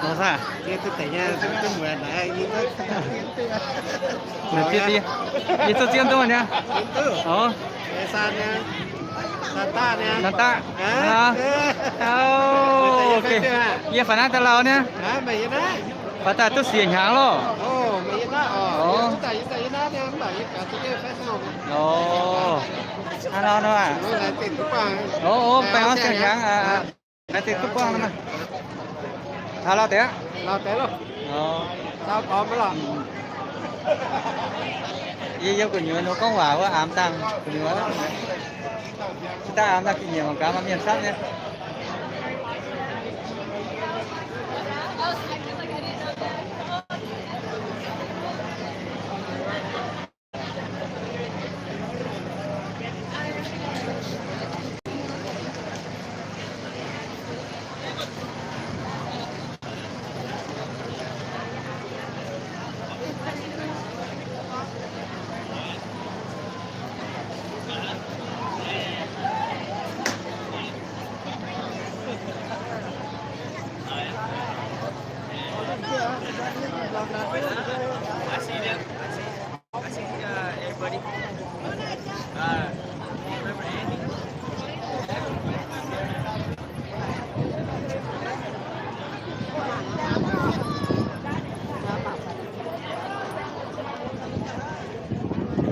Nor saah, yie duqv deix nyei, duqv mueiz naaiv, yie duqv mueiz fiev diev. Yie duqv zien duqv nyei. Ov. Nan daaih. Ov, ok. Yie faaux naaiv daaih lauh nyei. Faaux daaih duqv siec hnyangx loh. Ov. Ov, ov, baengh orn siec hnyangx. Laengz zingh duqv buangh nor maah. Taux lauh deix aqv. Yie yiem gu'nyuoz nor gorngv waac wuov aamx dangh gu'nyuoz. Daaih aamx dangh ga'nyiec mangc gaax maaih mienh camv nyei.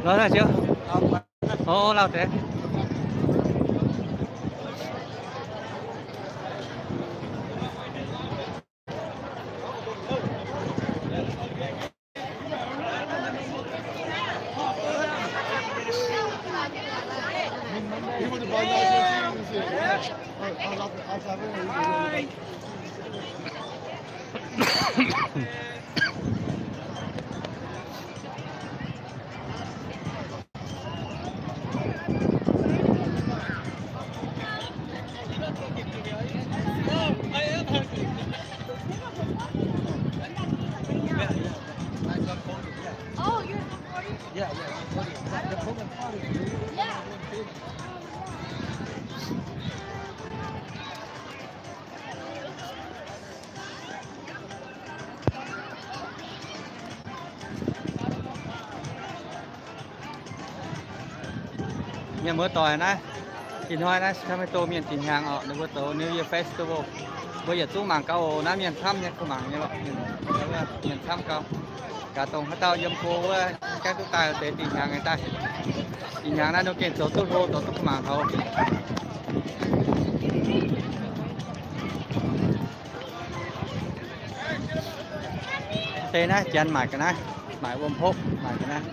Lorz daaih ziouc. Ov, lauh deix. Mienh muoz-doic naaiv, ih hnoi naaiv Sacramento mienh dingc hnyangx orqc, ninh mbuo zoux New Year Festival. Mbuo yietc zungv mangc gaax oc. Naaiv mienh camv nyei, kuh mangc nyei lorqc. Mienh camv gau. Gaax dongh haaix dauh yiem go wuov, gaengh duqv daaih deix dingc hnyangx nyei daaih. Dingc hnyangx naaiv ninh gengh zoux duqv hlo, zoux duqv kuh mangc taux. Deix naaiv janx maaic ga'naaiv, maaic wuom hopv maaic ga'naaiv.